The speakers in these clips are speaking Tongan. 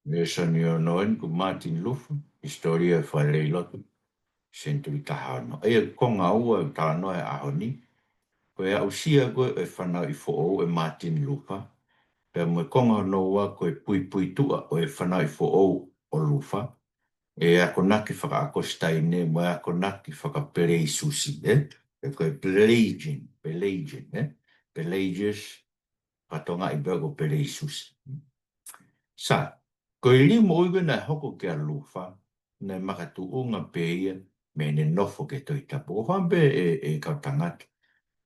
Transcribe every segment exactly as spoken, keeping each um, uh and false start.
Lēsoni ono eni, ko Martin Luther, Hisitōlia Fakalelei Lotu, senituli taha ono. ʻA ia ko e konga ua ʻo e talanoa he ʻaho ni, ko e aʻusia ko ē ʻo e fanauʻi foʻou ʻe Martin Luther, pea mo e konga hono ua ko e puipuituʻa ʻo e fanauʻi foʻou ʻo Luther, ʻa e akonaki fakaʻakositaine mo e akonaki fakapeleisiusi, ē? Ē, ko e Pelagian, Pelagian, ē? Pelagius, fakatongaʻi pē ko Peleisiusi. Sai, ko e liliu moʻui ko ē naʻe hoko kia Luther, naʻe makatuʻunga pē ia mei heʻene nofo ki he Tohi Tapu. ʻOku ou fakaʻamu pē ʻe, ʻe kau tangata,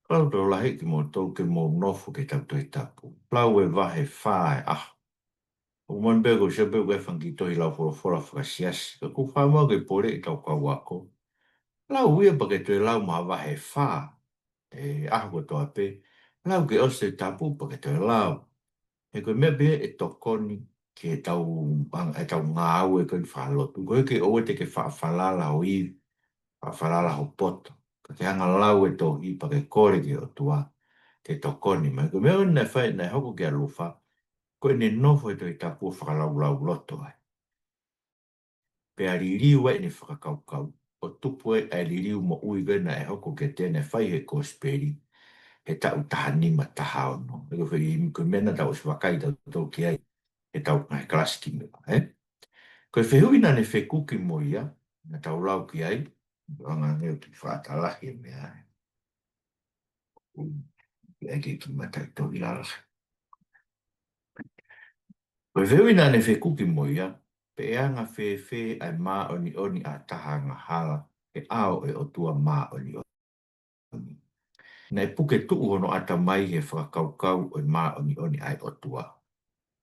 kau tokolahi kimoutolu ke mou nofo ki heʻetau Tohi Tapu. Lau e vahe fā he ʻaho. ʻOku ou moʻoni pē ʻoku ou sio pē ʻoku ʻi ai e fanga kiʻi tohi lau folofola fakasiasi. Ka ʻoku ou fakaʻamu ke poleʻi ʻetau kau ako. Lau ia pea ke toe lau mai ha vahe fā he ʻaho kotoa pē. Lau ke ʻosi e Tohi Tapu pea ke toe lau. He ko e meʻa pē ia ʻe tokoni ki heʻetau, ʻetau ngāue ko eni fakalotu. ʻOku ʻikai ke ʻoua te ke faʻa falala ho ivi, faʻa falala ho poto. Ka ke hanga ʻo lau e tohi pea ke kole ki he ʻOtua ke tokoni mai. Ko e meʻa eni naʻe fai, naʻe hoko kia Luther, ko ʻene nofo he Tohi Tapu ʻo fakalaulauloto ai. Pea liliu ai ʻene fakakaukau, ʻo tupu ai ʻa e liliu moʻui ko ē naʻe hoko kiate ia, naʻe fai he Kosipeli he taʻu taha nima taha ono. Ē, ko e foʻi, ko e meʻa naʻa tau ʻosi vakai tautolu ki ai heʻetau ngaahi kalasi kimuʻa, ē? Ko e fehuʻi naʻa ne fekuki mo ia, naʻa tau lau ki ai, ʻoange ange ʻo kiʻi fakatalahi e meʻa, ē. ʻIkai ke kiʻi mataʻitohi lalahi. Ko e fehuʻi naʻa ne fekuki mo ia, pe ʻe anga fēfē ʻa e māʻoniʻoni ʻa ha taha angahala he ʻao ʻo e ʻOtua māʻoniʻoni. Naʻe puke tuʻu hono ʻatamai he fakakaukau ʻo e māʻoniʻoni ʻa e ʻOtua.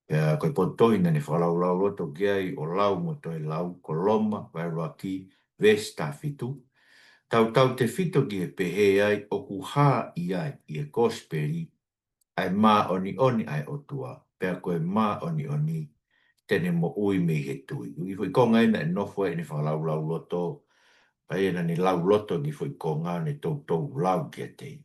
Pea ko e potu tohi naʻa ne fakalaulauloto ki ai ʻo lau mo toe lau, ko Loma vahe ʻuluaki, veesi taha fitu. Tautautefito ki he pehē ai ʻoku hā ʻi ai, ʻi he Kosipeli, ʻa e māʻoniʻoni ʻa e ʻOtua, pea ko e māʻoniʻoni te ne moʻui mei he tui. ʻI he foʻi konga ia naʻe nofo ai ʻene fakalaulauloto, pea ia naʻa ne lauloto ki he foʻi konga naʻe toutou lau kiate ia.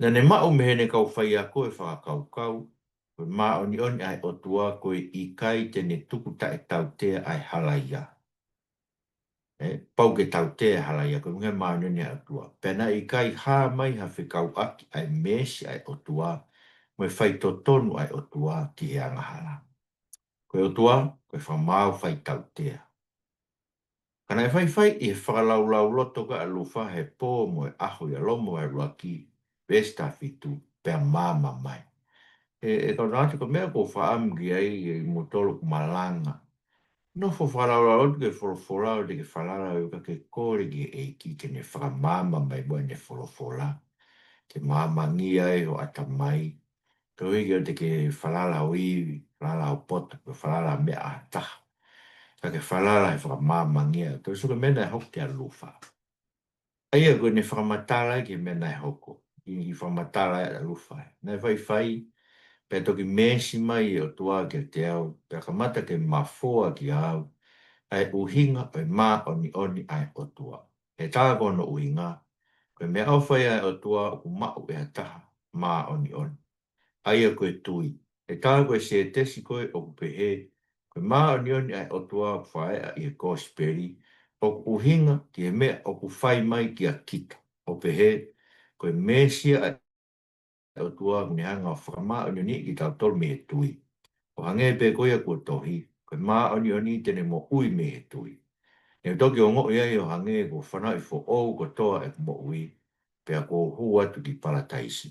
Naʻa ne maʻu mei heʻene kau faiako e fakakaukau, ko e māʻoniʻoni ʻa e ʻOtua ko e ʻikai te ne tuku taʻetautea ʻa e halaia. Ē, pau ke tautea e halaia, ko e ʻuhinga e māʻoniʻoni ʻa e ʻOtua. Pea naʻe ʻikai hā mai ha fekauʻaki ʻa e meesi ʻa e ʻOtua mo e faitotonu ʻa e ʻOtua ki he angahala. Ko e ʻOtua, ko e fakamaau faitautea. Ka naʻe faifai ʻi he fakalaulauloto ko ē ʻa Luther he pō mo e ʻaho ʻia Loma vahe ʻuluaki, veesi taha fitu, pea maama mai. ʻE, ʻe kau tangata, ko e meʻa ʻoku ou fakaʻamu ki ai ʻe moutolu ʻoku malanga. Nofo fakalaulauloto ki he folofola, ʻoua te ke falala ʻo ʻikai ke kole ki he ʻEiki ke ne fakamaama mai mo ʻene folofola. Ke maamangia ai ho ʻatamai. Koeʻuhi ke ʻoua te ke falala ho ivi, falala ho poto, pe falala meʻa ʻa ha taha. Ka ke falala he fakamaamangia. Ko e sio ki he meʻa naʻe hoko kia Luther. ʻA ia ko ʻene fakamatala ki he meʻa naʻe hoko. ʻI he fakamatala ʻa Luther. Naʻe faifai, pea toki meesi mai e ʻOtua kiate au, pea kamata ke mafoa kiate au ʻa e ʻuhinga ʻo e māʻoniʻoni ʻa e ʻOtua. He tā ko hono ʻuhinga, ko e meʻaʻofa ia ʻa e ʻOtua ʻoku maʻu ʻe ha taha māʻoniʻoni. ʻA ia ko e tui. He tā ko e sētesi ko ē ʻoku pehē, ko e māʻoniʻoni ʻa e ʻOtua ʻoku fakaeʻa ʻi he Kosipeli, ʻoku ʻuhinga ki he meʻa ʻoku fai mai kia kita. ʻO pehē, ko e meesi ʻa e ʻOtua ʻoku ne hanga ʻo fakamāʻoniʻoniʻi kitautolu mei he tui. ʻO hangē pē ko ia kuo tohi, ko e māʻoniʻoni te ne moʻui mei he tui. Ne u toki ongoʻi ai ʻo hangē kuo fanauʻi foʻou kotoa ʻeku moʻui, pea kuo u hū atu ki Palataisi.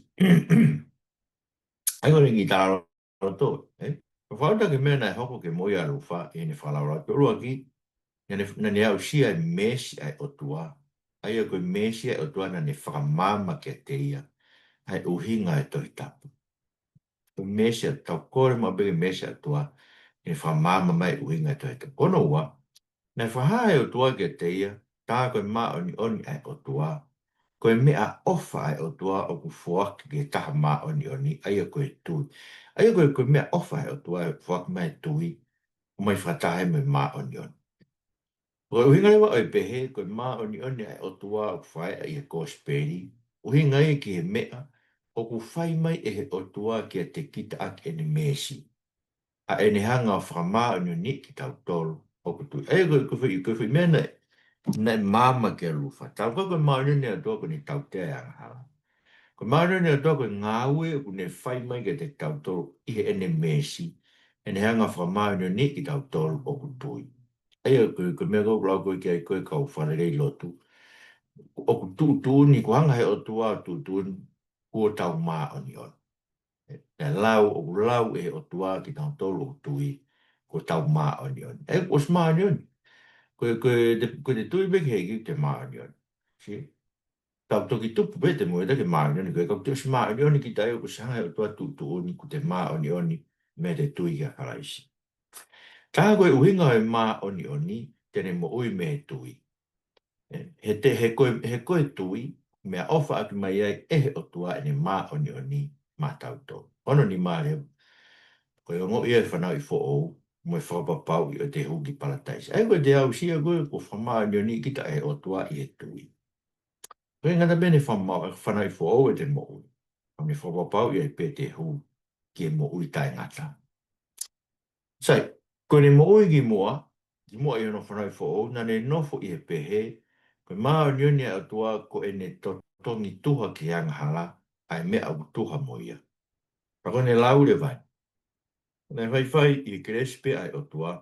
ʻA ia ko e kiʻi talaloto, ē? Ko e fakaʻuta ki he meʻa naʻe hoko ki he moʻui ʻa Luther, ʻi heʻene fakalaulauloto. ʻUluaki, naʻa ne, naʻa ne aʻusia e meesi ʻa e ʻOtua. ʻA ia ko e meesi ʻa e ʻOtua naʻa ne fakamaama kiate ia ʻa e ʻuhinga ʻo e Tohi Tapu. Ko e meesi ʻa, tau kole maʻu pē ki he meesi ʻa e ʻOtua, ʻene fakamaama mai e ʻuhinga ʻo e Tohi Tapu. Ko hono ua, naʻe fakahā ʻe he ʻOtua kiate ia, tā ko e māʻoniʻoni ʻa e ʻOtua, ko e meʻaʻofa ʻa e ʻOtua ʻoku foaki ki he taha māʻoniʻoni, ʻa ia ko e tui. ʻA ia ko e, ko e meʻaʻofa ʻa e ʻOtua ʻoku foaki mai e tui, ʻomai fakataha mo e māʻoniʻoni. Ko e ʻuhinga leva ʻo e pehē, ko e māʻoniʻoni ʻa e ʻOtua ʻoku fakaeʻa ʻi he Kosipeli, ʻuhinga ia ki he meʻa ʻoku fai mai ʻe he ʻOtua kiate kita ʻaki ʻene meesi. ʻa ʻene hanga ʻo fakamāʻoniʻoniʻi kitautolu ʻoku tui. ʻA ia ko e, ko e foʻi, ko e foʻi meʻa naʻe, naʻe maama ki ai ʻa Lufa. Tau ka ko e māʻoniʻoni ʻa e ʻOtua ko ʻene tautea ʻa e angahala. Ko e māʻoniʻoni ʻa e ʻOtua ko e ngāue ʻoku ne fai mai kiate kitautolu ʻi heʻene meesi, ʻene hanga ʻo fakamāʻoniʻoniʻi kitautolu ʻoku tui. ʻA ia ko e, ko e meʻa ko ē ʻoku lau ko ē ki ai ko e kau fakalelei lotu, ʻoku tuʻutuʻuni, kuo hanga ʻe he ʻOtua ʻo tuʻutuʻuni kuo tau māʻoniʻoni. Naʻe lau, ʻoku lau ʻe he ʻOtua kitautolu ʻoku tui kuo tau māʻoniʻoni. ʻE, kuo ʻosi māʻoniʻoni. Ko e, ko e, te, ko e te tui pē ki he ʻEiki te māʻoniʻoni. See? Tau toki tupu pē te moe te ke māʻoniʻoni, ko e kau te ʻosi māʻoniʻoni kita, ʻe ʻoku ʻosi hanga ʻe he ʻOtua tuʻutuʻuni kuo te māʻoniʻoni mei he tui kia Kalaisi. Tā ko e ʻuhinga ʻo e māʻoniʻoni, te ne moʻui mei he tui. ʻE, he te, he ko e, he ko e tui, meʻaʻofa ʻaki mai ai ʻe he ʻOtua ʻene māʻoniʻoni maʻatautolu. Ono ni māleu. Ko e ongoʻi ʻa e fanauʻi foʻou, mo e fakapapauʻi ʻo e te hū ki Palataisi. ʻA ia ko e te aʻusia ko e, kuo fakamāʻoniʻoniʻi kita ʻe he ʻOtua ʻi he tui. Ko e ngata pē ʻene fakama-, fanauʻi foʻou ʻe te moʻui. ʻO ne fakapapauʻi ai pē te hū ki he moʻui taʻengata. Sai, ko ʻene moʻui kimuʻa, kimuʻa ʻi hono fanauʻi foʻou, naʻa ne nofo ʻi he pehē, ko e māʻoniʻoni ʻa e ʻOtua ko ʻene totongi tuha ki he angahala, ʻa e meʻa ʻoku tuha mo ia. Pea ko ʻene lau leva ē. Naʻe faifai ʻi he kelesi pē ʻa e ʻOtua.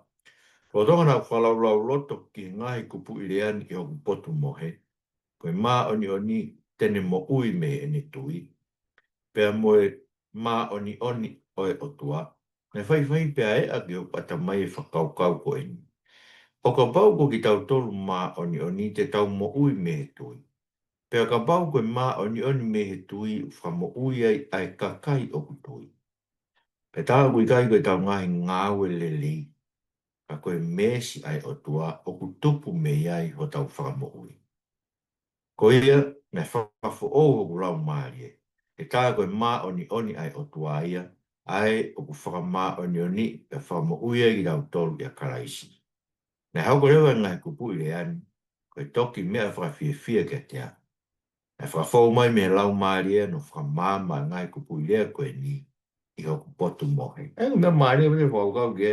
Lolotonga naʻa ku fakalaulauloto ki he ngaahi kupuʻi lea ni ʻi hoku potu mohe. Ko e māʻoniʻoni te ne moʻui mei heʻene tui. Pea mo e māʻoniʻoni ʻo e ʻOtua. Naʻe faifai pea ʻe ʻaki hoku ʻatamai e fakakaukau ko eni. ʻO kapau ko kitautolu māʻoniʻoni te tau moʻui mei he tui. Pea kapau ko e māʻoniʻoni mei he tui ʻoku fakamoʻui ai ʻa e kakai ʻoku tui. Pea tā ʻoku ʻikai ko ʻetau ngaahi ngāue lelei. Ka ko e meesi ʻa e ʻOtua ʻoku tupu mei ai hotau fakamoʻui. Ko ia, naʻe fakafoʻou hoku laumālie. He tā ko e māʻoniʻoni ʻa e ʻOtua ia, ʻa ē ʻoku fakamāʻoniʻoni, pea fakamoʻui ai kitautolu ʻia Kalaisi. Naʻe hoko leva e ngaahi kupuʻi lea ni, ko e toki meʻa fakafiefia kiate au. Naʻe fakafou mai mei he laumālie hono fakamaama e ngaahi kupuʻi lea ko eni, ʻi hoku potu mohe. ʻE, meʻa mālie, meʻa fakakaukau ke,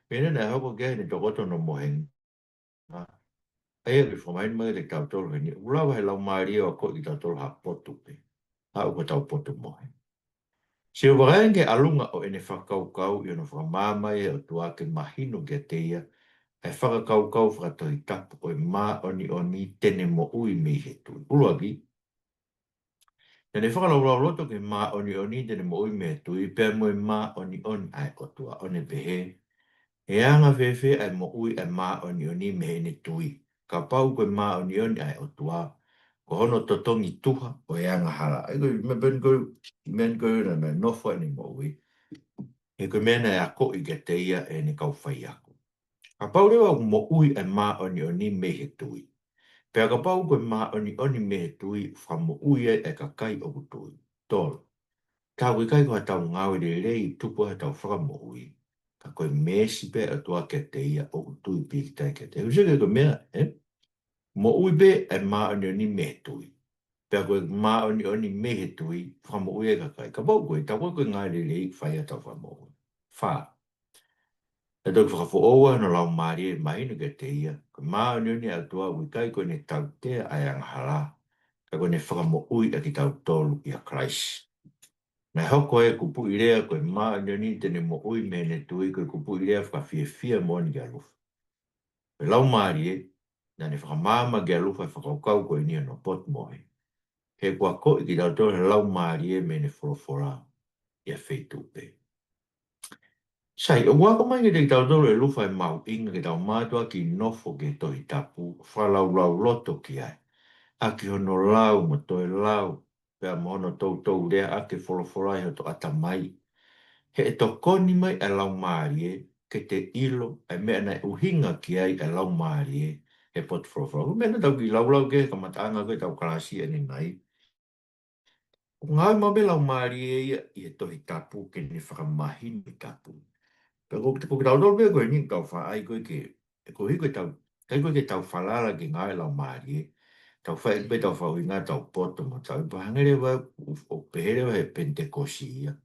meʻa naʻe hoko ki ai ʻene tokoto hono mohenga. ʻA ia ke fakamahino mai kiate kitautolu heni. ʻOku lava he laumālie ʻo akoʻi kitautolu ha potu pē. Aʻu ko hotau potu mohe. Sio vakai ange ki he ʻalunga ʻo ʻene fakakaukau ʻi hono fakamaama ʻe he ʻOtua ke mahino kiate ia, ʻa e fakakaukau fakatohitapu ʻo e māʻoniʻoni te ne moʻui mei he tui. ʻUluaki, naʻa ne fakalaulauloto ki he māʻoniʻoni te ne moʻui mei he tui, pea mo e māʻoniʻoni ʻa e ʻOtua, ʻo ne pehē, ʻe anga fēfē ʻa e moʻui ʻa e māʻoniʻoni mei heʻene tui, kapau ko e māʻoniʻoni ʻa e ʻOtua, ko hono totongi tuha ʻo e angahala. ʻA ia ko e meʻa pē ko e, meʻa ko e naʻa ne nofo ʻene moʻui. He ko e meʻa naʻe akoʻi kiate ia ʻe heʻene kau faiako. Kapau leva ʻoku moʻui ʻa e māʻoniʻoni mei he tui. Pea kapau ko e māʻoniʻoni mei he tui, fakamoʻui ai ʻa e kakai ʻoku tui. Tolu. Tā ʻoku ʻikai ko haʻatau ngāue lelei tupu ai hotau fakamoʻui. Ka ko e meesi pē ʻa e ʻOtua kiate ia ʻoku tui pīkitai kiate ia. Huseke ko e meʻa, ē? Moʻui pē ʻa e māʻoniʻoni mei he tui. Pea ko e māʻoniʻoni mei he tui, fakamoʻui ai kakai. Kapau ko e, tā ko e ngāue lelei fai ai hotau fakamoʻui. Fā. ʻE toki fakafoʻou ai hono laumālie ʻe mahino kiate ia. Ko e māʻoniʻoni ʻa e ʻOtua ʻoku ʻikai ko ʻene tautea ʻa e angahala. Ka ko ʻene fakamoʻui ʻa kitautolu ʻia Kalaisi. Naʻe hoko e kupuʻi lea ko e māʻoniʻoni te ne moʻui mei heʻene tui ko e kupuʻi lea fakafiefia moʻoni kia Lufa. Ko e laumālie, naʻa ne fakamaama kia Lufa e fakakaukau ko eni hono potu mohe. He kuo akoʻi kitautolu he laumālie mei heʻene folofola ʻi ha feituʻu pē. Sai, ʻoku ako mai kiate kitautolu ʻe Lufa e mahuʻinga ke tau mātuʻaki nofo ki he Tohi Tapu, fakalaulauloto ki ai. ʻAki hono lau, mo toe lau, pea mo hono toutou lea ʻaki e folofola ʻi hoto ʻatamai. He ʻe tokoni mai ʻa e laumālie, ke te ʻilo, ʻa e meʻa naʻe ʻuhinga ki ai ʻa e laumālie, he potu folofola. Ko e meʻa naʻa tau kiʻi laulau ki he kamataʻanga ko ē ʻetau kalasi ʻanenai. ʻOku ngāue maʻu pē laumālie ia ʻi he Tohi Tapu ke ne fakamahino e Tohi Tapu. Pea ko, ko kitautolu pē ko eni ʻoku tau faʻa ʻai ko ē ke, ʻe ko hiko ʻetau, ʻikai ko ē ke tau falala ki he ngāue laumālie. Tau fai pē ʻetau fakaʻuhinga ʻetau poto mo tau ʻi pā hangē leva ʻo, ʻo pehē leva he Penitekosi ia.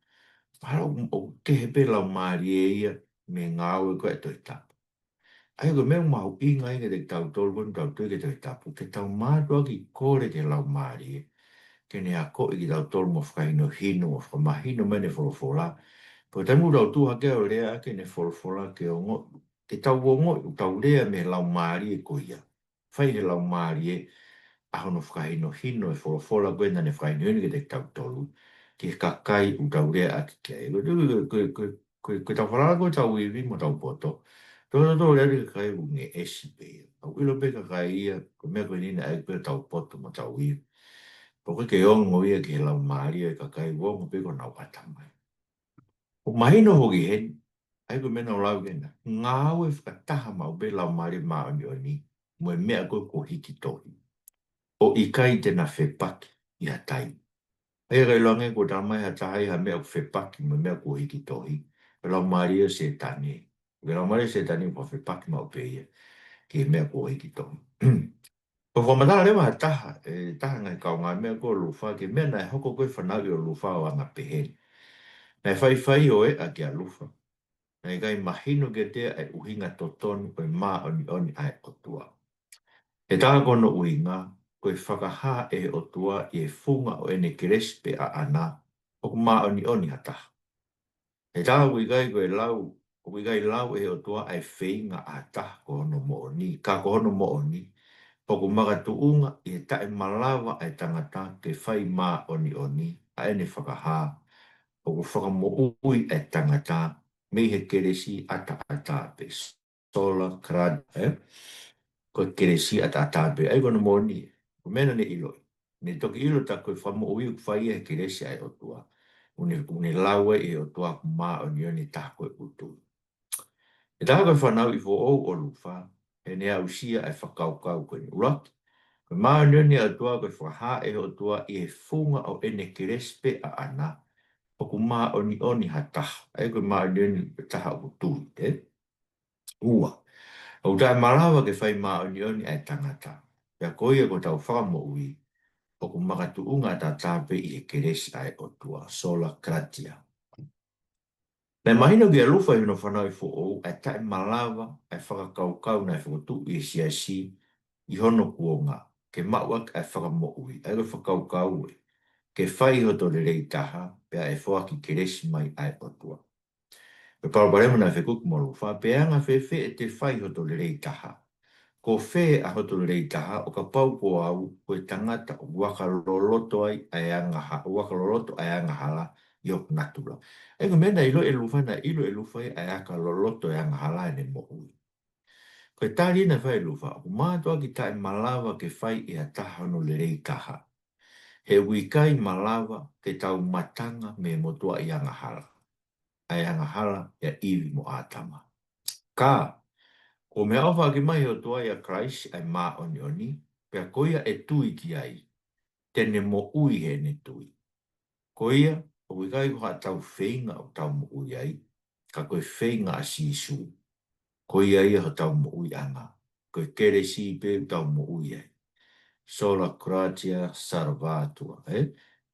Mahalo ʻoku kehe pē laumālie ia mei he ngāue ko ē ʻa e Tohi Tapu. ʻA ia ko e meʻa mahuʻinga ia kiate kitautolu ko eni ʻoku tau tui ki he Tohi Tapu, ke tau mātuʻaki kole ki he Laumālie ke ne akoʻi kitautolu mo fakahinohino, mo fakamahino mai ʻene folofola. Pea ko e taimi ʻoku tau tuʻu hake ʻo lea ʻaki ʻene folofola ke ongo, ke tau ongoʻi ʻoku tau lea mei he Laumālie ko ia. Fai ʻe he Laumālie ʻa hono fakahinohino ʻa e folofola ko ē naʻa ne fakahinohino kiate kitautolu, ki he kakai ʻoku tau lea ʻaki ki ai. Ko e, ko e, ko e, ko e, ko e, ko ʻetau falala ko ʻetau ivi mo ʻetau poto. Tau, tau, tau lea ki he kakai ʻoku ngeʻesi pē ia. ʻOku ʻilo pē ʻe he kakai ia, ko e meʻa ko eni naʻe ʻai pē ʻetau poto mo ʻetau ivi. Pea ʻoku ʻikai ke ongo ia ki he Laumālie ʻo e kakai, ʻoku ongo pē ki honau ʻatamai. ʻOku mahino foki heni, ʻa ia ko e meʻa naʻa ku lau ki ai, ngāue fakataha maʻu pē Laumālie Māʻoniʻoni mo e meʻa ko ē kuo hiki tohi, ʻo ʻikai te na fepaki ʻi ha taimi. ʻA ia ka ʻiloange kuo tala mai ha taha ʻi ha meʻa ʻoku fepaki mo e meʻa kuo hiki tohi, ko e laumālie ʻo Sētane. Ko e laumālie ʻo Sētane ʻoku fepaki maʻu pē ia ki he meʻa kuo hiki tohi. ʻOku fakamatala leva ha taha, ʻe taha ngaahi kaungāmeʻa ko Lufa, ki he meʻa naʻe hoko ko e fanauʻi ʻo Lufa ʻo anga pehē ni. Naʻe faifai ʻo ʻea kia Lufa. Naʻe ʻikai mahino kiate ia ʻa e ʻuhinga totonu ʻo e māʻoniʻoni ʻa e ʻOtua. ʻE taha ko hono ʻuhinga, ko e fakahā ʻe he ʻOtua ʻi he funga ʻo ʻene kelesi pē ʻaʻana, ʻoku māʻoniʻoni ha taha. ʻE taha ʻoku ʻikai ko e lau, ʻoku ʻikai lau ʻe he ʻOtua ʻa e feinga ʻa ha taha ko hono moʻoni, ka ko hono moʻoni, ʻoku makatuʻunga ʻi he taʻemalava ʻa e tangata ke fai māʻoniʻoni ʻa ʻene fakahā, ʻoku fakamoʻui ʻa e tangata mei he kelesi ʻataʻatā pē. Sola gratia, ē? Ko e kelesi ʻataʻatā pē, ʻa ia ko hono moʻoni, ko e meʻa naʻa ne ʻiloʻi. Ne toki ʻilo tā ko e fakamoʻui ʻoku fai ia he kelesi ʻa e ʻOtua. ʻOku ne, ʻoku ne lau ai ʻe he ʻOtua ʻoku māʻoniʻoni taha ko ē ʻoku tui. ʻE taha ko e fanauʻi foʻou ʻo Lufa, ʻene aʻusia ʻa e fakakaukau ko eni. ʻUluaki, ko e māʻoniʻoni ʻa e ʻOtua ko e fakahā ʻe he ʻOtua ʻi he funga ʻo ʻene kelesi pē ʻaʻana, ʻoku māʻoniʻoni ha taha. ʻA ia ko e māʻoniʻoni ʻa e taha ʻoku tui, ē? Ua, ʻoku taʻemalava ke fai māʻoniʻoni ʻa e tangata. Pea ko ia ko hotau fakamoʻui, ʻoku makatuʻunga ʻataʻatā pē ʻi he kelesi ʻa e ʻOtua, sola gratia. Naʻe mahino kia Lufa ʻi hono fanauʻi foʻou ʻa e taʻemalava ʻa e fakakaukau naʻe fokotuʻu ʻi he siasi ʻi hono kuonga, ke maʻu ʻaki ʻa e fakamoʻui, ʻa ia ko e fakakaukau ē, ke fai hoto lelei taha, pea ʻe foaki kelesi mai ʻa e ʻOtua. Ko e palopalema naʻe fekuki mo Lufa, pe ʻe anga fēfē ʻete fai hoto lelei taha. Ko fē ʻa hoto lelei taha, ʻo kapau ko au, ko e tangata ʻoku aka loloto ai ʻa e angaha-, ʻoku aka loloto ʻa e angahala ʻi hoku natula. ʻA ia ko e meʻa naʻe ʻilo ʻe Lufa, naʻe ʻilo ʻe Lufa ia ʻa e aka loloto ʻa e angahala ʻene moʻui. Ko e tali naʻe fai ʻe Lufa, ʻoku mātuʻaki taʻemalava ke fai ʻe ha taha hono lelei taha. He ʻoku ʻikai malava ke tau matanga mei he motuʻaʻi angahala. ʻA e angahala ʻia ʻIvi mo ʻĀtama. Ka, kuo meʻaʻofa ʻaki mai ʻe he ʻOtua ʻia Kalaisi ʻa e māʻoniʻoni, pea ko ia ʻe tui ki ai, te ne moʻui heʻene tui. Ko ia, ʻoku ʻikai ko haʻatau feinga ʻoku tau moʻui ai, ka ko e feinga ʻa Sīsū. Ko ia ia hotau moʻuiʻanga. Ko e kelesi pē ʻoku tau moʻui ai. Sola gratia salvatur, ē?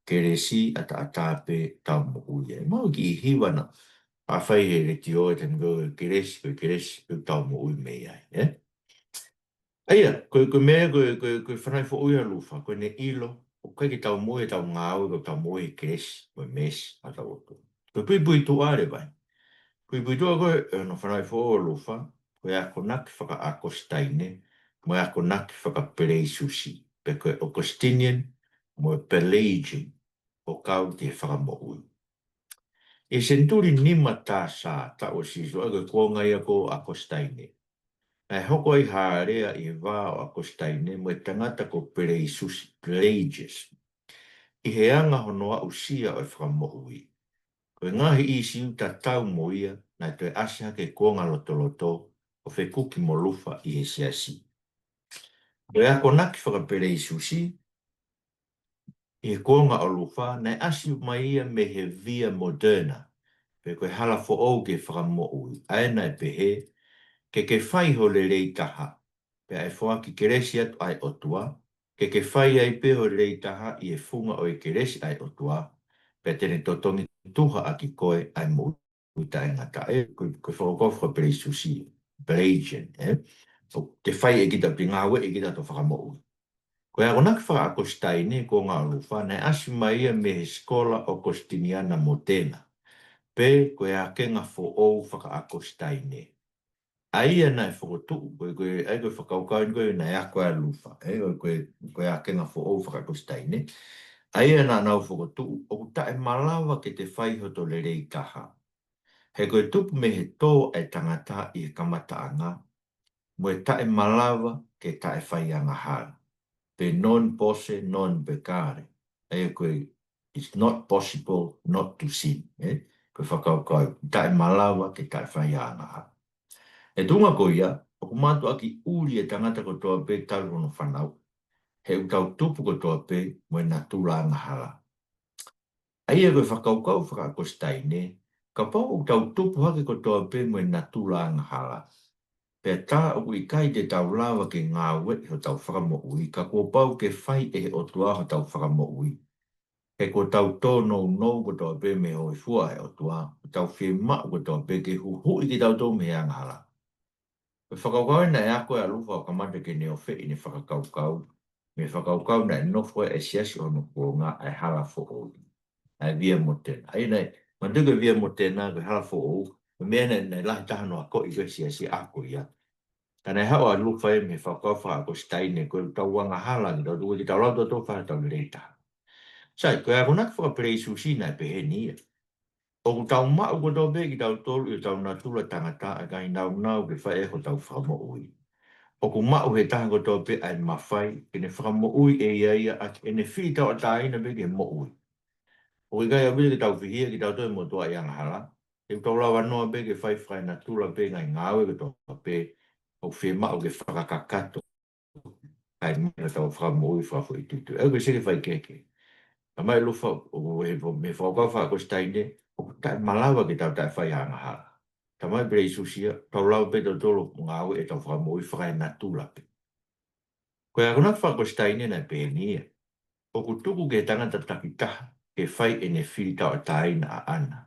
Kelesi ʻataʻatā pē ʻoku tau moʻui ai. Maʻu e kiʻi hiva naʻe fai he letiō ʻi he taimi ko ē, kelesi, ko e kelesi pē ʻoku tau moʻui mei ai, ē? ʻA ia, ko e, ko e meʻa, ko e, ko e, ko e fanauʻi foʻou ia ʻa Lufa, ko ʻene ʻilo, ʻoku ʻikai ke tau moʻui ʻetau ngāue, ka tau moʻui he kelesi, mo e meesi ʻa hotau ʻOtua. Ko e puipuituʻa leva ē. Puipuituʻa ko ē ʻo hono fanauʻi foʻou ʻa Lufa, ko e akonaki faka-ʻAkositaine, mo e akonaki faka-Peleisiusi, pe ko e Augustinian, mo e Pelagian, ʻo kau ki he fakamoʻui. ʻI he senituli nima T S, taʻu ʻo Sīsū, ʻa ia ko e kuonga ia ko ē ʻo ʻAkositaine. Naʻe hoko ai ha alea ʻi he vā ʻo ʻAkositaine mo e tangata ko Peleisiusi, Pelagius, ʻi he anga hono aʻusia ʻo e fakamoʻui. Ko e ngaahi ʻīsiu tatau mo ia naʻe toe ʻasi hake he kuonga lotoloto ʻo fekuki mo Lufa ʻi he siasi. Ko e akonaki faka-Peleisiusi, ʻi he kuonga ʻo Lufa, naʻe ʻasi mai ia mei he Via Moderna, pe ko e hala foʻou ki he fakamoʻui, ʻa ia naʻe pehē, ke ke fai ho lelei taha, pea ʻe foaki kelesi atu ʻa e ʻOtua, ke ke fai ai pē ho lelei taha ʻi he funga ʻo e kelesi ʻa e ʻOtua, pea te ne totongi tuha ʻaki koe ʻa e moʻui taʻengata. ʻE, ko e, ko e fakakaukau faka-Peleisiusi, Pelagian, ē? ʻOku ke fai ʻe kita, ʻoku ke ngāueʻi ʻe kita ʻa hoto fakamoʻui. Ko e akonaki faka-ʻAkositaine, ko e ngaahi ʻulufa, naʻe ʻasi mai ia mei he sikola ʻAkositiniana Motena, pe ko e akenga foʻou faka-ʻAkositaine. ʻA ia naʻe fokotuʻu, ko e, ko e, ʻa ia ko e fakakaukau eni ko ē naʻe ako ai ʻa Lufa, ē, ko e, ko e, ko e akenga foʻou faka-ʻAkositaine. ʻA ia naʻa nau fokotuʻu, ʻoku taʻemalava ke te fai hoto lelei taha. He ko e tupu mei he tō ʻa e tangata ʻi he kamataʻanga, mo e taʻemalava ke taʻefaiangahala. Pe non posse, non peccare. ʻA ia ko e, it's not possible not to sin, ē? Ko e fakakaukau, taʻemalava ke taʻefaiangahala. ʻI he tuʻunga ko ia, ʻoku mātuʻaki ʻuli e tangata kotoa pē talu hono fanauʻi. He ʻoku tau tupu kotoa pē mo e natula angahala. ʻA ia ko e fakakaukau faka-ʻAkositaine, kapau ʻoku tau tupu hake kotoa pē mo e natula angahala, pea tā ʻoku ʻikai te tau lava ke ngāueʻi hotau fakamoʻui, ka kuo pau ke fai ʻe he ʻOtua hotau fakamoʻui. He kuo tau tōnounou kotoa pē mei he hōifua ʻa e ʻOtua, kuo tau fiemaʻu kotoa pē ke huhuʻi kitautolu mei he angahala. Ko e fakakaukau eni naʻe ako ai ʻa Lufa ʻo kamata ke ne ofeʻi ʻene fakakaukau, mei he fakakaukau naʻe nofo ai e siasi ʻo hono kuonga, ʻa e hala foʻou, ʻa e Via Motena. ʻA ia naʻe, manatuʻi ko e Via Motena, ko e hala foʻou, ko e meʻa naʻe, naʻe lahi taha hono akoʻi ko ē he siasi, ako ia. Ka naʻe haʻu ʻa Lufa ia mei he fakakaukau faka-ʻAkositaine, ko ʻetau angahala kitautolu, ʻoku ʻikai ke tau lava tautolu ʻo fai hotau lelei taha. Sai, ko e akonaki faka-Peleisiusi naʻe pehē ni ia. ʻOku tau maʻu kotoa pē kitautolu ʻi hotau natula tangata ʻa e ngaahi nāunau ke fai ʻaki hotau fakamoʻui. ʻOku maʻu ʻe he taha kotoa pē ʻa e mafai ke ne fakamoʻui ʻe ia ia ʻaki ʻene fili tauʻatāina pē ki he moʻui. ʻOku ʻikai ʻaupito ke tau fihia kitautolu ʻe he motuʻaʻi angahala. He ʻoku tau lava noa pē ke fai fakaenatula pē ngaahi ngāue kotoa pē ʻoku fiemaʻu ke fakakakato ʻa e meʻa ʻoku tau fakamoʻui fakafoʻituitui. ʻA ia ko e seke fai kehekehe. Talamai ʻe Lufa, ʻoku ʻi he, mei he fakakaukau faka-ʻAkositaine, ʻoku taʻemalava ke tau taʻefaiangahala. Talamai ʻe Peleisiusi ia, tau lava pē tautolu ʻo ngāueʻi ʻetau fakamoʻui fakaenatula pē. Ko e akonaki faka-ʻAkositaine naʻe pehē ni ia. ʻOku tuku ki he tangata takitaha ke fai ʻene fili tauʻatāina ʻaʻana.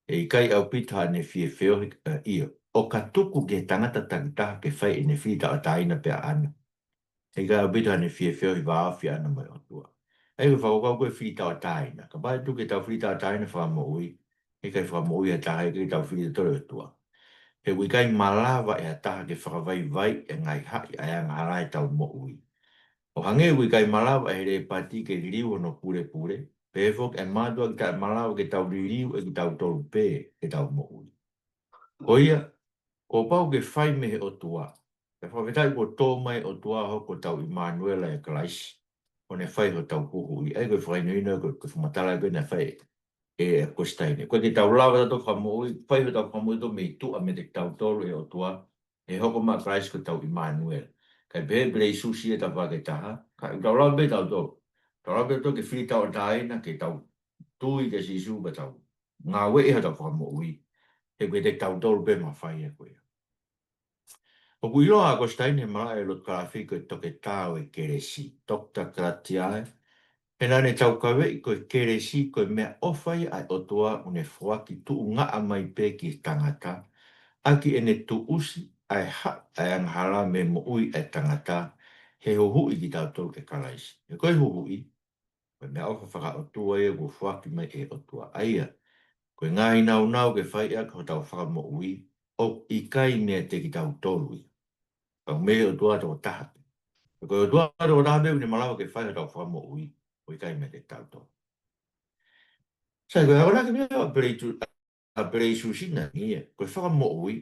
ʻE ʻikai ʻaupito haʻane fie feohi, ē, ʻio. ʻOka tuku ki he tangata takitaha ke fai ʻene fili tauʻatāina pē ʻaʻana. ʻE ʻikai ʻaupito haʻane fie feohi vāofi ʻaʻana mo e ʻOtua. ʻA ia ko e fakakaukau ko ē fili tauʻatāina. Kapau ʻe tuku ke tau fili tauʻatāina fakamoʻui, ʻe ʻikai fakamoʻui ha taha, ʻe ʻikai tau fili tautolu e ʻOtua. He ʻoku ʻikai malava ʻe ha taha ke fakavaivaiʻi e ngaahi haʻi ʻa e angahala ʻi heʻetau moʻui. ʻO hangē ʻoku ʻikai malava ʻe he lēpati ke liliu hono pulepule, pehē foki ʻe he mātuʻaki taʻemalava ke tau liliu ʻe kitautolu pē ʻetau moʻui. Ko ia, kuo pau ke fai mei he ʻOtua. Pea fakafetaʻi kuo tō mai e ʻOtua ʻo hoko ko hotau ʻImanuela ʻa Kalaisi, ʻo ne fai hotau huhuʻi. ʻA ia ko e fakahinohino ko e, ko e fakamatala ko ē naʻe fai ʻe ʻAkositaine. ʻOku ʻikai ke tau lava tautolu ʻo fakamoʻui, fai hotau fakamoʻui tautolu mei tuʻa meiate kitautolu ʻe he ʻOtua, ʻe hoko mai ʻa Kalaisi ko hotau ʻImanuela. Kae pehē ʻe Peleisiusi ia tafaʻaki ʻe taha, ka ʻoku tau lava pē tautolu. Tau lava pē tautolu ke fili tauʻatāina, ke tau tui kia Sīsū pea tau ngāueʻi hotau fakamoʻui. He ʻoku ʻiate kitautolu pē e mafai ia ko ia. ʻOku ʻiloa ʻa ʻAkositaine he malaʻe lotu kalafiki ko e Toketā ʻo e Kelesi, Doctor Gratiae, he naʻa ne taukaveʻi ko e kelesi ko e meʻaʻofa ia ʻa e ʻOtua ʻoku ne foaki tuʻungaʻa mai pē ki he tangata, ʻaki ʻene tuʻusi ʻa e haʻi ʻa e angahala mei he moʻui ʻa e tangata, he huhuʻi kitautolu ʻe Kalaisi. He ko e huhuʻi, ko e meʻaʻofa fakaʻotua ia kuo foaki mai ʻe he ʻOtua. ʻA ia, ko e ngaahi nāunau ke fai ʻaki hotau fakamoʻui, ʻoku ʻikai meiate kitautolu ia. Ka mei he ʻOtua tokotaha pē. Ko e ʻOtua tokotaha pē ʻoku ne malava ke fai hotau fakamoʻui, ʻoku ʻikai meiate kitautolu. Sai, ko e akonaki meʻa ʻa Peleitu-, ʻa Peleisiusi naʻe pehē ni ia. Ko e fakamoʻui,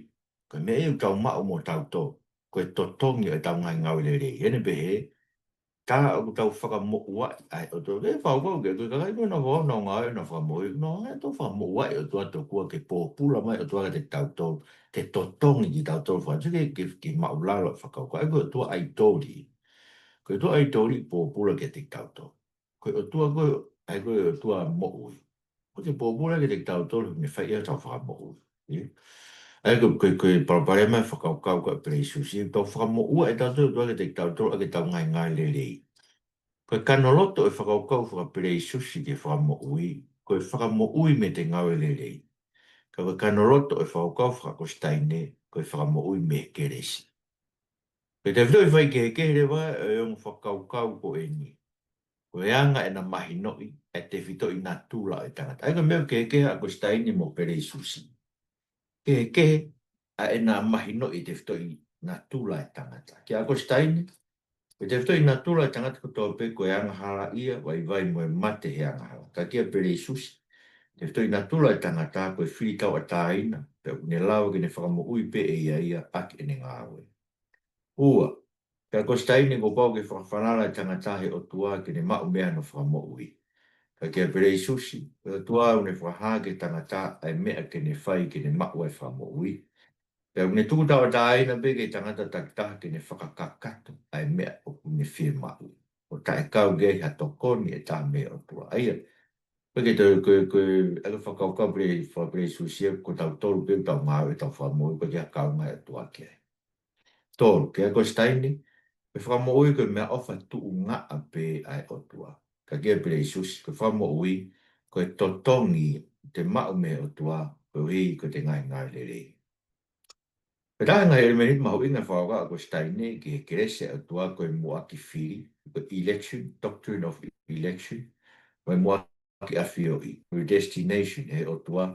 ko e meʻa ia ʻoku tau maʻu mo tautolu. Ko e totongi ʻo ʻetau ngaahi ngāue lelei. He naʻe pehē, tā ʻoku tau fakamoʻuaʻi ʻa e ʻOtua. Ko e fakakaukau ko ē, ko e kakai ko ē naʻa nau ngāue ʻenau fakamoʻui, naʻa nau ngāue ʻenau fakamoʻuaʻi e ʻOtua tokua ke pōpula mai e ʻOtua kiate kitautolu, ke totongi kitautolu faka-, ke, ke, ke māʻulalo e fakakaukau. ʻA ia ko e ʻotua ʻaitoli. Ko e ʻotua ʻaitoli pōpula kiate kitautolu. Ko e ʻOtua ko ē, ʻa ia ko e ʻOtua moʻui. ʻOku ne pōpula kiate kitautolu, ne fai ʻetau fakamoʻui. ʻIo. ʻA ia ko e, ko e, ko e palopalema e fakakaukau ko ē ʻa Peleisiusi, tau fakamoʻuaʻi ʻe tautolu e ʻOtua kiate kitautolu ʻaki ʻetau ngaahi ngāue lelei. Ko e kanoloto e fakakaukau faka-Peleisiusi ki he fakamoʻui, ko e fakamoʻui mei he ngāue lelei. Ka ko e kanoloto ʻo e fakakaukau faka-ʻAkositaine, ko e fakamoʻui mei he kelesi. Ko e tefitoʻi faikehekehe leva ʻo e ongo fakakaukau ko eni, ko e anga ʻena mahinoʻi ʻa e tefitoʻi natula ʻo e tangata. ʻA ia ko e meʻa kehekehe ʻa ʻAkositaine mo Peleisiusi. Kehekehe ʻa ʻena mahinoʻi e tefitoʻi natula ʻo e tangata. Kia ʻAkositaine, ko e tefitoʻi natula ʻo e tangata kotoa pē ko e angahalaʻia, vaivai mo e mate he angahala. Ka kia Peleisiusi, tefitoʻi natula ʻo e tangata ko e fili tauʻatāina, pea ʻoku ne lava ke ne fakamoʻui pē ʻe ia ia ʻaki ʻene ngāue. Ua, kia ʻAkositaine kuo pau ke fakafalala e tangata he ʻOtua ke ne maʻu mei ai hono fakamoʻui. Ka kia Peleisiusi, ko e ʻOtua ʻoku ne fakahā ki he tangata ʻa e meʻa ke ne fai ke ne maʻu ai e fakamoʻui. Pea ʻoku ne tuku tauʻatāina pē ki he tangata takitaha ke ne fakakakato ʻa e meʻa ʻoku ne fiemaʻu, ʻo taʻekau ke ʻi ai ha tokoni ʻe taha mei he ʻOtua. ʻA ia, pea ke tau, ko e, ko e, ʻa e fakakaukau Pele-, faka-Peleisiusi ia, ko tautolu pē ʻoku tau ngāue ʻetau fakamoʻui, ʻoku ʻikai ke ʻi ai ha kaunga ʻa e ʻOtua ki ai. Tolu, kia ʻAkositaine, ko e fakamoʻui ko e meʻaʻofa tuʻungaʻa pē ʻa e ʻOtua. Ka kia Peleisiusi, ko e fakamoʻui ko e totongi te maʻu mei he ʻOtua, koeʻuhi ko ʻete ngaahi ngāue lelei. Pea ko e ngaahi ʻelemēniti mahuʻinga ʻo e fakakaukau ʻa ʻAkositaine ki he kelesi ʻa e ʻOtua ko e muʻaki fili, ko e election, doctrine of election, mo e muʻaki ʻafioʻi, predestination, ʻe he ʻOtua,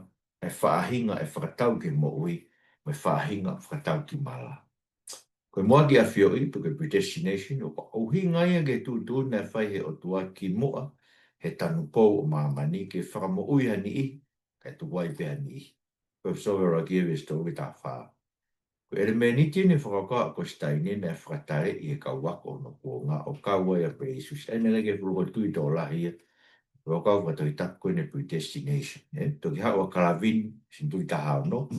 ʻa e faʻahinga ʻe fakatau ki he moʻui, mo e faʻahinga ʻe fakatau ki he mala. Ko e muʻaki ʻafioʻi, pe ko e predestination, ʻoku ʻuhinga ia ki he tuʻutuʻuni naʻe fai ʻe he ʻOtua kimuʻa he tanupou ʻo māmani ke fakamoʻui ha niʻihi, kae tuku ai pē ha niʻihi. Ko e ʻEfesō vahe ʻuluaki veesi tolu ki he taha fā. Ko e ʻelemēniti eni ʻo e fakakaukau ʻa ʻAkositaine naʻe fakataleʻi ʻe he kau ako ʻo hono kuonga ʻo kau ai ʻa Peleisiusi. ʻA ia naʻe ʻikai ke fuʻu loko tui tokolahi ia, fakakaukau fakatohitapu ko eni predestination. ʻE, toki haʻu ʻa Kalavini, senituli taha ono,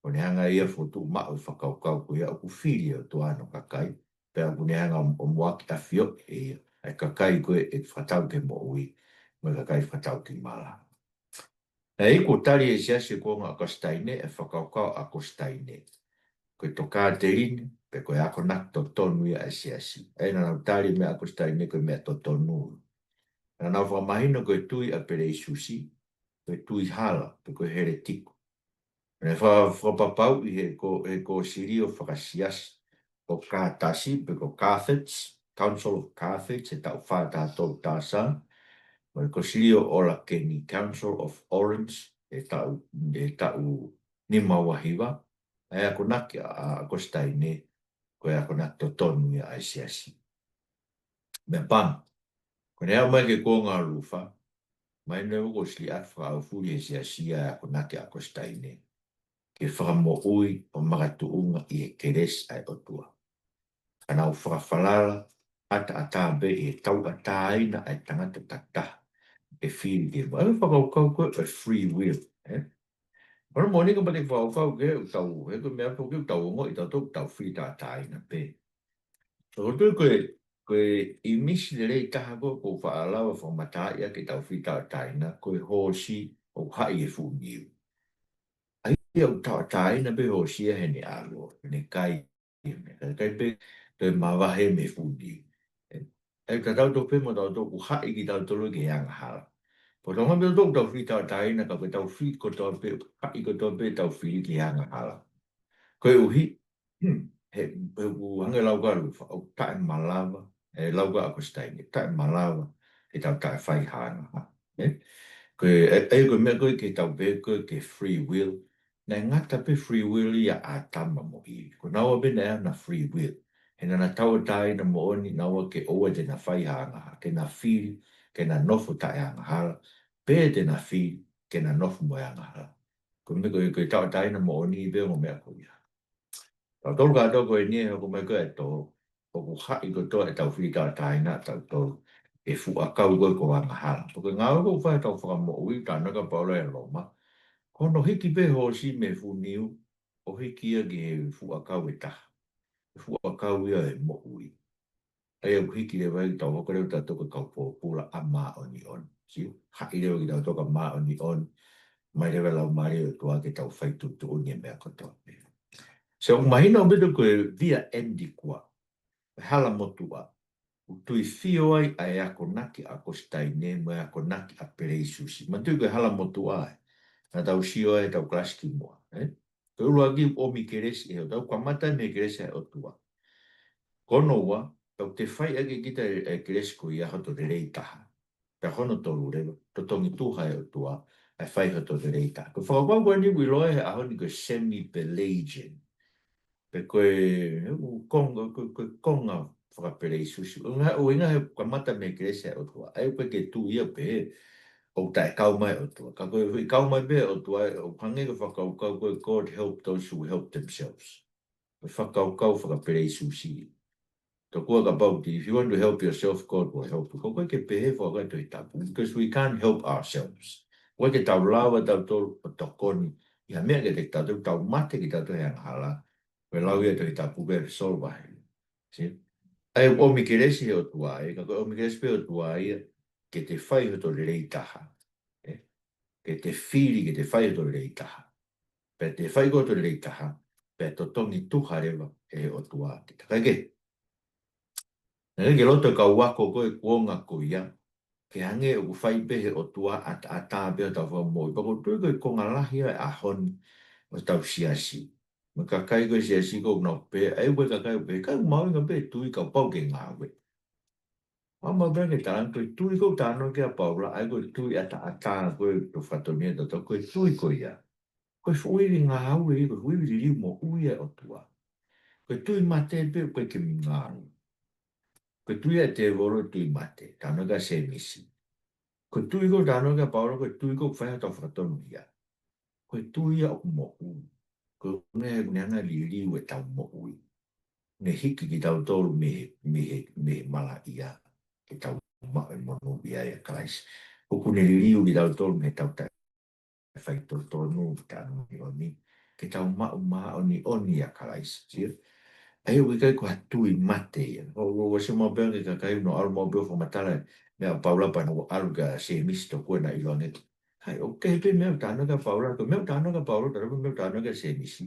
ʻo ne hanga ia ʻo fokotuʻu maʻu e fakakaukau ko ia ʻoku fili ʻe he ʻOtua hono kakai, pea ʻoku ne hanga ʻo muʻaki ʻafioʻi ʻe ia ʻa e kakai ko ē ʻe fakatau ki he moʻui, mo e kakai ʻe fakatau ki he mala. ʻA ia kuo tali ʻe he siasi ʻo e kuonga ʻo ʻAkositaine e fakakaukau ʻa ʻAkositaine ko e tokāteline, pe ko e akonaki totonu ia ʻa e siasi. ʻA ia naʻa nau tali e meʻa ʻa ʻAkositaine ko e meʻa totonu. Naʻa nau fakamahino ko e tui ʻa Peleisiusi ko e tui hala, pe ko e heletiko. Naʻe fa-, fakapapauʻi ʻe he ko-, ʻe he kōsilio fakasiasi ʻo Kātasi, pe ko Carthage, Council of Carthage, he taʻu fā taha tolu T S, mo e kōsilio ʻOlakeni, Council of Orange, he taʻu, he taʻu nima ua hiva, ʻa e akonaki ʻa, ʻa ʻAkositaine, ko e akonaki totonu ia ʻa e siasi. Meʻapango, ko ʻene aʻu mai ki he kuonga ʻo Lufa, mahino kuo ʻosi liʻaki fakaʻaufuli ʻe he siasi ʻa e akonaki ʻa ʻAkositaine ki he fakamoʻui ʻo makatuʻunga ʻi he kelesi ʻa e ʻOtua. Ka nau fakafalala ʻataʻatā pē ʻi he tauʻatāina ʻa e tangata takitaha ke fili ki he moʻui. ʻA e fakakaukau ko ē ʻo e free will, ē? Ono moʻoni ka mate fakakaukau ke ʻoku tau, he ko e meʻa pē ʻoku tau ongoʻi tautolu ʻoku tau fili tauʻatāina pē. So, ko e, ko e, ko e ʻīmisi lelei taha ko ē ʻoku ou faʻa lava ʻo fakamatalaʻi ʻaki ʻetau fili tauʻatāina, ko e hoosi ʻoku haʻi he fuʻu niu. ʻA ia ʻoku tauʻatāina pē hoosi ia heʻene ʻalo, heʻene kai, ʻene kai, kai pē toe mavahe mei he fuʻu niu. ʻE, ʻe tatau tofu pē mo tautolu ʻoku haʻi kitautolu ki he angahala. Pea ʻoku tau ngāue pē tautolu ʻoku tau fili tauʻatāina, ka ko ʻetau fili kotoa pē, haʻi kotoa pē ʻetau fili ki he angahala. Koeʻuhi, Hmm. He, he ʻoku hangē lau ko ē ʻa Lufa, ʻoku taʻemalava, ʻe lau ko ē ʻa ʻAkositaine, taʻemalava ke tau taʻefai ha angahala. Ē? Ko e, ʻe, ʻe, ko e meʻa ko ē ke tau pehē ko e ke free will. Naʻe ngata pē free will ia ʻa ʻĀtama mo ʻIvi. Ko naua pē naʻa na free will. He naʻa na tauʻatāina moʻoni naua ke ʻoua te na fai ha angahala. Ke na fili, ke na nofo taʻeangahala. Pe te na fili, ke na nofo mo e angahala. Ko e meʻa ko e, ko e tauʻatāina moʻoni pē ongo meʻa ko ia. Tautolu kātoa ko eni ʻe hoko mai ko e tō, ʻoku haʻi kotoa ʻetau fili tauʻatāina ʻatautolu ʻe he fuʻu ʻakau ko ē ko e angahala. Pea ko e ngāue ko ē ʻoku fai ʻe hotau Fakamoʻui, tānaki ʻa Paula ʻi Loma, ko hono hiki pē hoosi mei he fuʻu niu, ʻo hiki ia ki he fuʻu ʻakau ʻe taha. He fuʻu ʻakau ia ʻo e moʻui. ʻA ia ʻoku hiki leva ai kitautolu, hoko leva kitautolu ko e kau pōpula ʻa māʻoniʻoni. Sio, haʻi leva kitautolu ki he māʻoniʻoni, mai leva e Laumālie ʻo e ʻOtua ke tau fai tuʻutuʻuni e meʻa kotoa pē. So, ʻoku mahino ʻaupito ko e via antiqua, e hala motuʻa, ʻoku tuifio ai ʻa e akonaki ʻa Kositaine mo e akonaki ʻa Peleisiusi. Manatuʻi ko e hala motuʻa ē naʻa tau sio ai ʻetau kalasi kimuʻa, ē? Ko e ʻuluaki ʻomi kelesi ʻe he ʻOtua, kamata mei he kelesi ʻa e ʻOtua. Ko hono ua, ʻoku te fai ʻaki kita e kelesi ko ia hoto lelei taha. Pea ko hono tolu leva, totongi tuha e ʻOtua, ʻa e fai hoto lelei taha. Ko e fakakaukau ko eni ʻoku ʻiloa he ʻaho ni ko e semi-Pelagian. Pe ko e, ʻoku konga, ko e, ko e konga fakapeleisiusi. ʻUhinga, ʻuhinga he kamata mei he kelesi ʻa e ʻOtua. ʻA ia ʻoku ʻikai ke tui ia pē ʻoku taʻekau mai e ʻOtua. Ka ko e kau mai pē ʻOtua, ʻoku hangē ko e fakakaukau ko e God help those who help themselves. Ko e fakakaukau fakapeleisiusi. Tokua kapau te, if you want to help yourself, God will help you. ʻOku ʻikai ke pehē fakakaukau Tohi Tapu, because we can't help ourselves. ʻOku ʻikai ke tau lava tautolu ʻo tokoni ʻi ha meʻa kiate kitautolu, tau mate kitautolu he angahala. Ko e lau ia Tohi Tapu ko e solve ai. See? ʻA ia ʻomi kelesi he ʻOtua, ē, ka ko e ʻomi kelesi pē ʻOtua ia, ke te fai hoto lelei taha. Ē? Ke te fili, ke te fai hoto lelei taha. Pea te fai ko hoto lelei taha, pea totongi tuha leva ʻe he ʻOtua kita. Kae kehe, naʻe ʻikai ke loto e kau ako ko e kuonga ko ia, ke hangē ʻoku fai pē he ʻOtua ʻataʻatā pē hotau fakamoʻui. Pea ʻoku ou tui ko e konga lahi ʻa e ʻaho ni ʻo hotau siasi. Mo e kakai ko e siasi ko ē ʻoku nau pehē, ʻa ia ko e kakai ʻoku pehē, ʻikai, mahuʻinga pē tui, kapau ke ngāue. Mahuʻinga pē ke tala ange ko e tui ko ē ʻoku talanoa ki ai ʻa Paula, ʻa ia ko e tui ʻataʻatā ko ē ʻoku tau fatongia tautolu, ko e tui ko ia. Ko e fuʻu ivi ngāue ia, ko e fuʻu ivi liliu moʻui ʻa e ʻOtua. Ko e tui mate pē ʻoku ʻikai ke ngāue. Ko e tui ʻa e tēvolo, tui mate, talanoa ki ai ʻa Sēmisi. Ko e tui ko ē talanoa ki ai ʻa Paula, ko e tui ko ē ʻoku fai ai hotau fakatonuhia. Ko e tui ia ʻoku moʻui. Ko e ʻuhinga he ʻoku ne hanga ʻo liliu ʻetau moʻui. Ne hiki kitautolu mei he, mei he, mei he malaʻia, ke tau maʻu e monūʻia ʻia Kalaisi. ʻOku ne liliu kitautolu mei heʻetau taʻe faitotonu, taʻemāʻoniʻoni, ke tau maʻu māʻoniʻoni ʻia Kalaisi. See? ʻA ia ʻoku ʻikai ko ha tui mate ia. ʻOku, ʻoku ʻosi maʻu pē ange kakai ʻoku nau ʻalu maʻu pē ʻo fakamatala e meʻa ʻa Paula pea nau ʻalu kia Sēmisi, tokua naʻa ʻiloange. ʻA ia, ʻoku kehe pē meʻa ʻoku talanoa ki ai ʻa Paula, ko e meʻa ʻoku talanoa ki ai ʻa Paula, talanoa ki ai ʻa Sēmisi.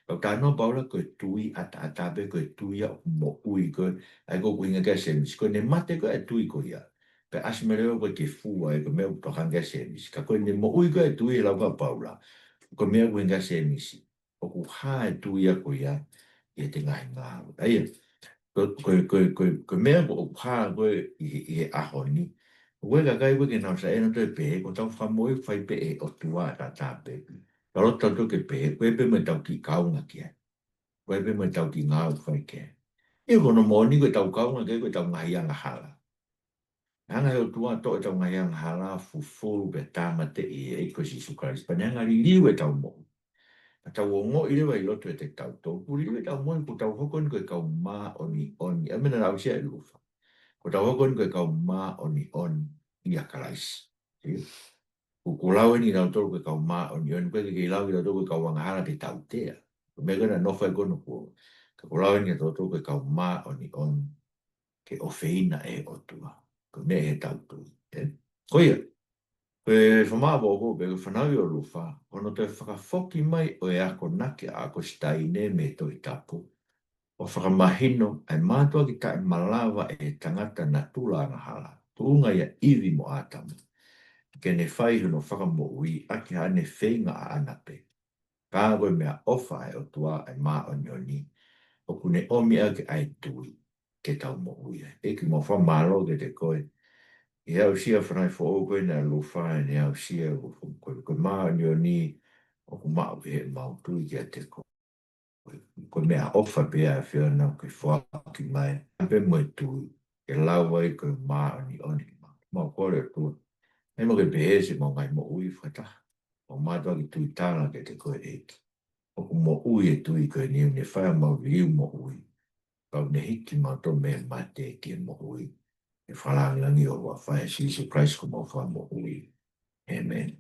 Ka ʻoku talanoa ʻa Paula ko e tui ʻataʻatā pē, ko e tui ia ʻoku moʻui, ko e, ʻa ia ko ʻeku ʻuhinga kia Sēmisi. Ko ʻene mate ko ē ʻa e tui ko ia, pea ʻasi mai leva ko e ke fua, ʻa ia ko e meʻa ʻoku tokanga kia Sēmisi. Ka ko ʻene moʻui ko ē ʻa e tui ʻi he lau ko ē ʻa Paula, ko e meʻa ʻoku ʻuhinga kia Sēmisi. ʻOku hā e tui ia ko ia ʻi heʻete ngaahi ngāue. ʻA ia, ko, ko, ko, ko, ko e meʻa ko ē ʻoku hā ko ē ʻi he, ʻi he ʻaho ni. Ko e kakai ko ē ke nau saiʻia nautolu ʻo pehē, ko hotau fakamoʻui ʻoku fai pē ʻe he ʻOtua ʻataʻatā pē. Ka loto tautolu ke pehē, ko e pē mo ʻetau kiʻi kaunga ki ai. Ko e pē mo ʻetau kiʻi ngāue ʻoku fai ki ai. ʻIo, ko hono moʻoni ko ʻetau kaunga ki ai, ko ʻetau ngaahi angahala. Hanga ʻe he ʻOtua ʻo toʻo ʻetau ngaahi angahala, fufulu pea tāmateʻi ʻe he ʻEiki ko Sīsū Kalaisi. Pea ne hanga ʻo liliu ʻetau moʻui. Pea tau ongoʻi leva ʻi loto ʻiate kitautolu, kuo liliu ʻetau moʻui, kuo tau hoko eni ko e kau māʻoniʻoni. ʻA ia meʻa naʻe aʻusia ʻe Lufa. Kuo tau hoko eni ko e kau māʻoniʻoni ʻia Kalaisi. See? Kuo, kuo lau eni kitautolu ko e kau māʻoniʻoni, ʻoku ʻikai ke lau kitautolu ko e kau angahala ke tautea. Ko e meʻa ko ē naʻe nofo ai ko ē hono kuonga. Ka kuo lau eni kitautolu ko e kau māʻoniʻoni ke ʻofeina ʻe he ʻOtua. Ko e meʻa ʻi heʻetau tui, ē? Ko ia, ko e fakamaʻopoʻopo pē ko e fanauʻi ʻo Lufa, ko hono toe fakafoki mai ʻo e akonaki ʻa ʻAkositaine mei he Tohi Tapu, ʻo fakamahino ʻa e mātuʻaki taʻemalava ʻe he tangata natula angahala, tuʻunga ʻia ʻIvi mo ʻĀtama, ke ne fai hono fakamoʻui ʻaki haʻane feinga ʻaʻana pē. Ka ko e meʻaʻofa ʻa e ʻOtua ʻa e māʻoniʻoni, ʻoku ne ʻomi ʻaki ʻa e tui ke tau moʻui ai. ʻEiki, mau fakamālō kiate koe ʻi he aʻusia fanauʻi foʻou ko eni ʻa Lufa, ʻene aʻusia ko, ko, ko e māʻoniʻoni ʻoku maʻu ʻi heʻemau tui kiate koe. Ko e meʻaʻofa pē ʻa e ʻAfiona ke foaki mai, pea mo e tui, ke lau ai ko e māʻoniʻoni. Mau kole ʻOtua, ʻe mau ke pehē siʻemau ngaahi moʻui fakataha. Mau mātuʻaki tui tala kiate koe ʻEiki. ʻOku moʻui e tui ko eni, ʻoku ne fai ʻemau liliu moʻui. Pea ʻoku ne hiki kimautolu mei he mate ki he moʻui. ʻI he fakalāngilangi ʻo e huafa ʻo Sīsū Kalaisi ko homau Fakamoʻui. ʻĒmeni.